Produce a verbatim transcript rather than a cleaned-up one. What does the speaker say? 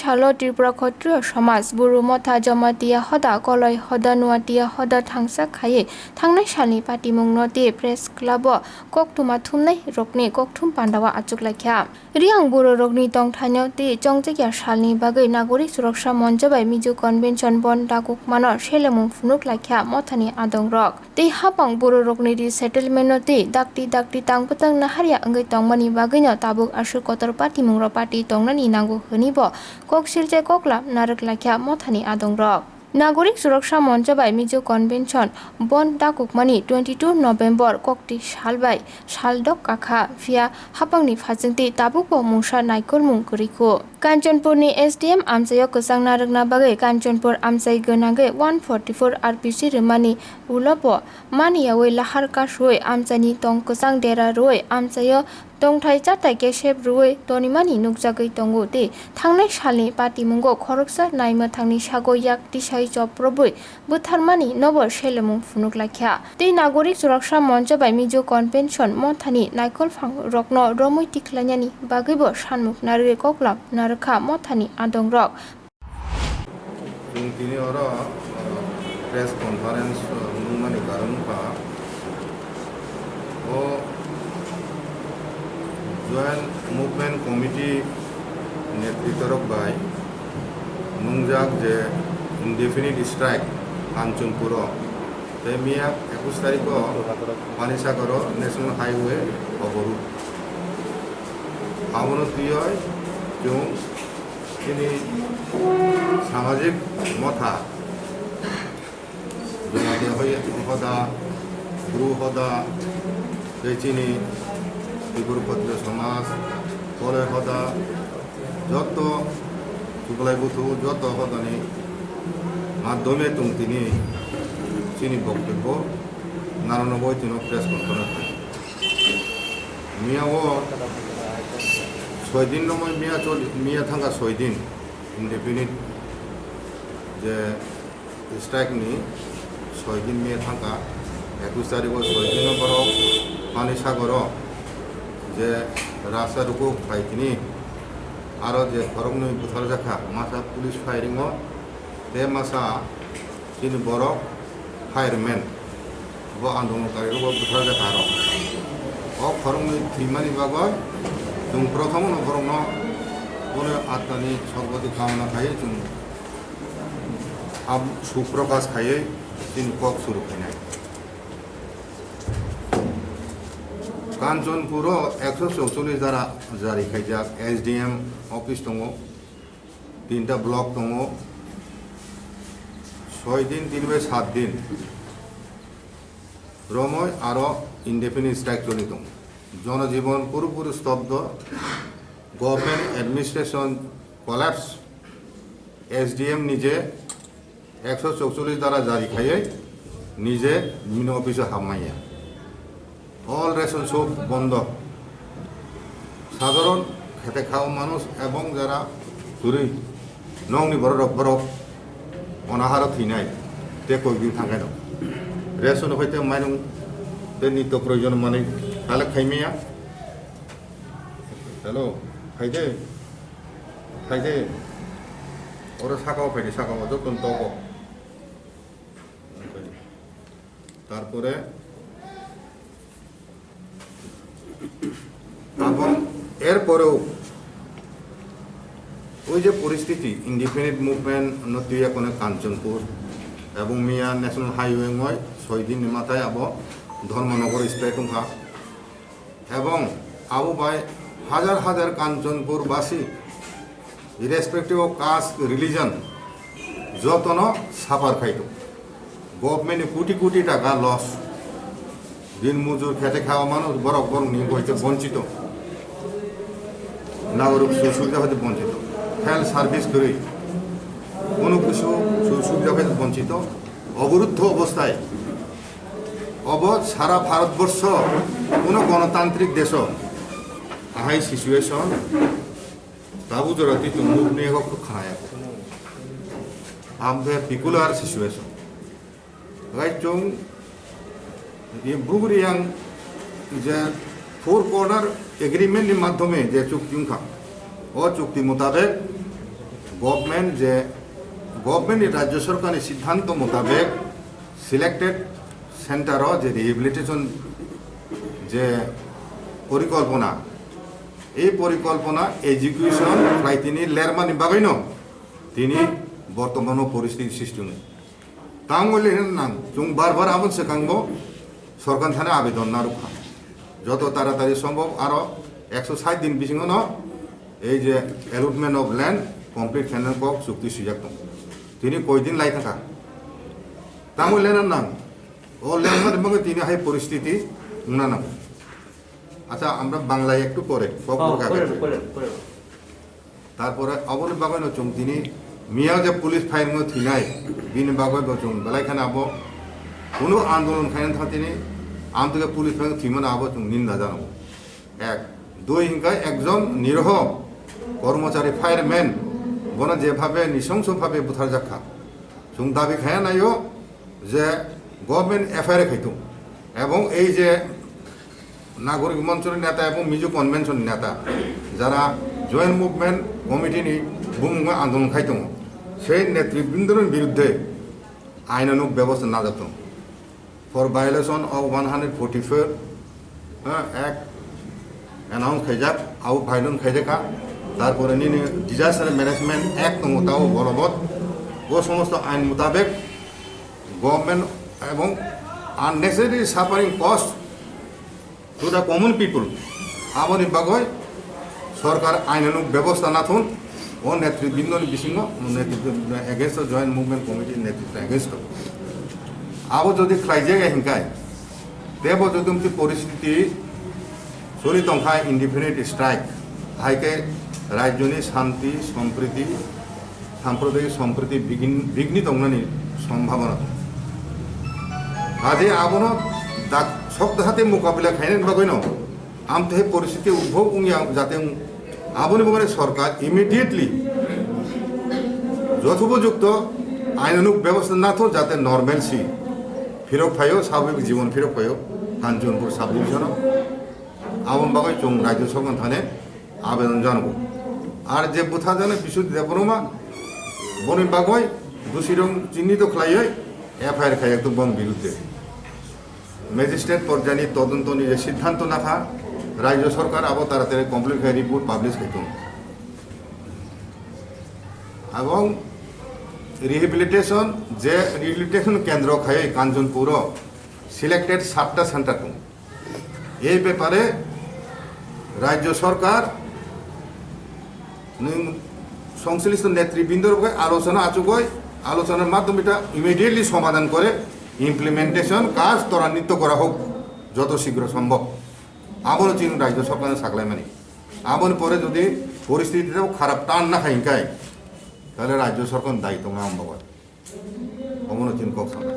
Salo Tripura Khotriyo Samaj, Buru Motha, Jamatia Hoda, Koloi Hoda, Nuatia Hoda thangsa khaiwi thangnai salni patimungno tei Press Club o koktwma thumnai rokni kokthum pandao achuk laikha. Riyang bororokni tongthaino tei chongjakya salni bagwi Nagorik Suraksa Moncho bai Mizo Convention bon dakukmano selemung phunuk laikha mothani adongrok. Tei hapang bororokni resettlement-no tei dakti dakti tang bwtang naharya wngwi tongmani bagwino tabuk aswk kotor patimungrok pati tongnani nango hwnwi bo kok silchai koklam narwk laikha mothani adongrok. Nagorik Suraksa Moncho bai Mizo Convention bon dakukmani twenty two November kokti sal bai sal dok kakha, phiya hapangni phachingtwi tabukbo mungsa naikolmung kwrwikhu. Kanchanpurni S D M amchaio kwchang narwkna bagwi Kanchanpur amchai gwnangwi one forty four R P C rwmani ulo bo maniyawi lahar kasui amchaini tong kwchang dera rwui amchaio tongthai chathai kesep rwui tonimani nukjagwi tongo tei thangnai salni patimungo khoroksa naimwthangni sago yak tisai chop rwbwi bwtharmani nobo selemung phunuk laikha. Tei Nagorik Suraksa Moncho bai Mizo Convention mothani naikolphang rokno romwi tikhlainani bagwibo sanmuk narwgwi koklam narwkha mothani adongrok. Chwng tini oro, uh, press conference, uh, nungmani karon wngkha, o Joint Movement Committee netritworok bai nungjak je indefinite strike Kanchanpuro, tei miya ekush tarikho Panisagaro National Highway oborud. Abono twiwi chwng chini samajik motha, Jamatia hoi-, hoda, Bru hoda, tei chini Tripura Khotriyo Samaj, Koloi hoda, joto Chuklai Buthu, joto hodani madhyome chwng tini chini boktobbo narwkna bagwi tini press conference khai. Miya o soi din romwi miya choli, miya thangkha soi din indefinite je strike ni soi din miya thangkha, ekush tarikho soi dino borok Panisagaro je rasta ruku khlai tini aro je khoroknwi butharjakha masa police firing o tei masa chini borok fireman bo andolon karirok bo butharjak aro. O khoroknwi thwimani bagwi chwng prothomono borokno bono atmani sorgoti kamna khaiwi chwng ab-, suprokash khaiwi chini kok suru khainai. Kanchanpuro ekso chorchollish dara jari khaijak, S D M office tongo. Tinta block tongo, soi din, tin bai sat din romwi aro indefinite strike choli tongo. Jonojibon purupuri stobdo, government administration collapse, S D M nije ekso chorchollish dara jari khaiwi nije bini office o hapmanya. All ration shop bondo. Sadharon khete khao manush ebong jara kwrwi nokni borok rok borok onaharo thwinai tei koi din thangkhe no. Ration hoi tei mainung tei nitto proyojon manwi collect khaimaya. Hello, phaide, phaide. Oro sakao phaidi, sakao joto ni togo. Tarpore এবং এরপরেও ওই যে পরিস্থিতি, independent movement নতুন এখন কাঞ্চনপুর এবং মিয়া national highway নয় ছয় দিন মাথায় আবো ধর্মনগর স্ট্রাইক হংখা এবং আবো ভাই হাজার হাজার কাঞ্চনপুরবাসী irrespective of caste, religion, jotono suffer khaito. Government ni koti koti taka loss. Din mujur khete khawa manush borok borok ni boite bonchito. Nagorik sujog subida hoite bonchito. Health service kwrwi. Kono kisu sujog subida hoite bonchito. Oborudho obosthai. Obo sara Bharatborsho kono gonotantrik desho. Ahai situation. Tabuk jora twi chwng mukni eko khanaya. Am the peculiar situation. Gai chwng ye bugri yang je four corner agreement ni madhyome je chukti wngkha. O chukti mutabek Government je, government ni rajya sarkar ni siddhanto mutabek selected center o je rehabilitation je porikolpona, ei porikolpona execution khlai tini lermani bagwino tini bortomano poristiti sristi wngo. Tamo le nang, chwng bar bar aboni swkango sorkar thani abedon narwkha. Joto taratari sombhob aro ekso sait din bisingo no ei je allotment of land complete khainani kok chukti swijak tongo. Tini koi din lai thangkha. Tamo le nang, o le nang bagwi tini hai poristiti wngna nango. Acha, amra Bangla ektu pore, kok Oh, pore, pore, pore, pore. Tarpore aboni bagwi no chwng tini miya je police firing o thwinai, bini bagwi bo chwng belai kheno abo kuno andolon khaina tha tini amtwkhe police firing thwimano abo chwng ninda jano. Ek, dui hinkha ekjon niroho kormochari fireman bono jebhabe nisongso bhabe butharjakha. Chwng dabi khaya naio je government F I R khaito ebong ei je Nagorik Monchoni neta ebong Mizo Convention ni neta, jara Joint Movement Committee ni bumung andolon khai tongo, sei netribindoni biruddhe ainanuk bebosta najak tongo. For violation of one hundred forty-four, eh, Act announce khaijak, abo violation khaijakha. Tarpore nini Disaster Management Act tongo, tabo bolobot. Bo somosto ain mutabek government ebong unnecessary suffering cost to the common people, aboni bagwi sorkar ainanuk bebosta nathun, o netribindoni bisingo, o netribindoni against o Joint Movement Committee netribindoni against o. Abo jodi khlaijak ya hinkai, tebo jodi umti poristiti choli tongkha indefinite strike, haikhe rajyoni shanti, sompriti, sampradayik sompriti bigin-, bigni tongnani sombhabona tongo. Haje abono dak-, sok dahate mukabila khainani bagwino amtwi poristiti udbhob wngya jate wng-, aboni bagwino sorkar immediately jothopojukto ainanuk bebosta nathok jate normalcy phirok phaio, sababik jibon phirok phaio Kanchanpur sub division o. Aboni bagwi chwng rajya sorkar thane abedon janago. Ar je bwtharjaknai Biswajit Debbarma, boni bagwi dusirok chinito khlaiwi F I R khaijak tongo boni biruddhe. Magistrate porjani todontoni je siddhanto nakha, rajya sorkar abo taratari complete khai report publish khai tongo. Ebong rehabilitation, je rehabilitation kendro khai Kanchanpur o selected satta center tongo. এই ব্যাপারে রাজ্য সরকার নি-, সংশ্লিষ্ট নেতৃবৃন্দর লগে আলোচনা আচুকই, আলোচনার মাধ্যমে এটা ইমিডিয়েটলি সমাধান করে ইমপ্লিমেন্টেশন কাজ ত্বরান্বিত করা হোক যত শীঘ্র সম্ভব। Abono chini rajya sorkar saklaimani. Aboni pore jodi poristiti kharap tan na khai hinkai, tale rajya sorkar dayi tongo ang bago. Omono chini kok sana.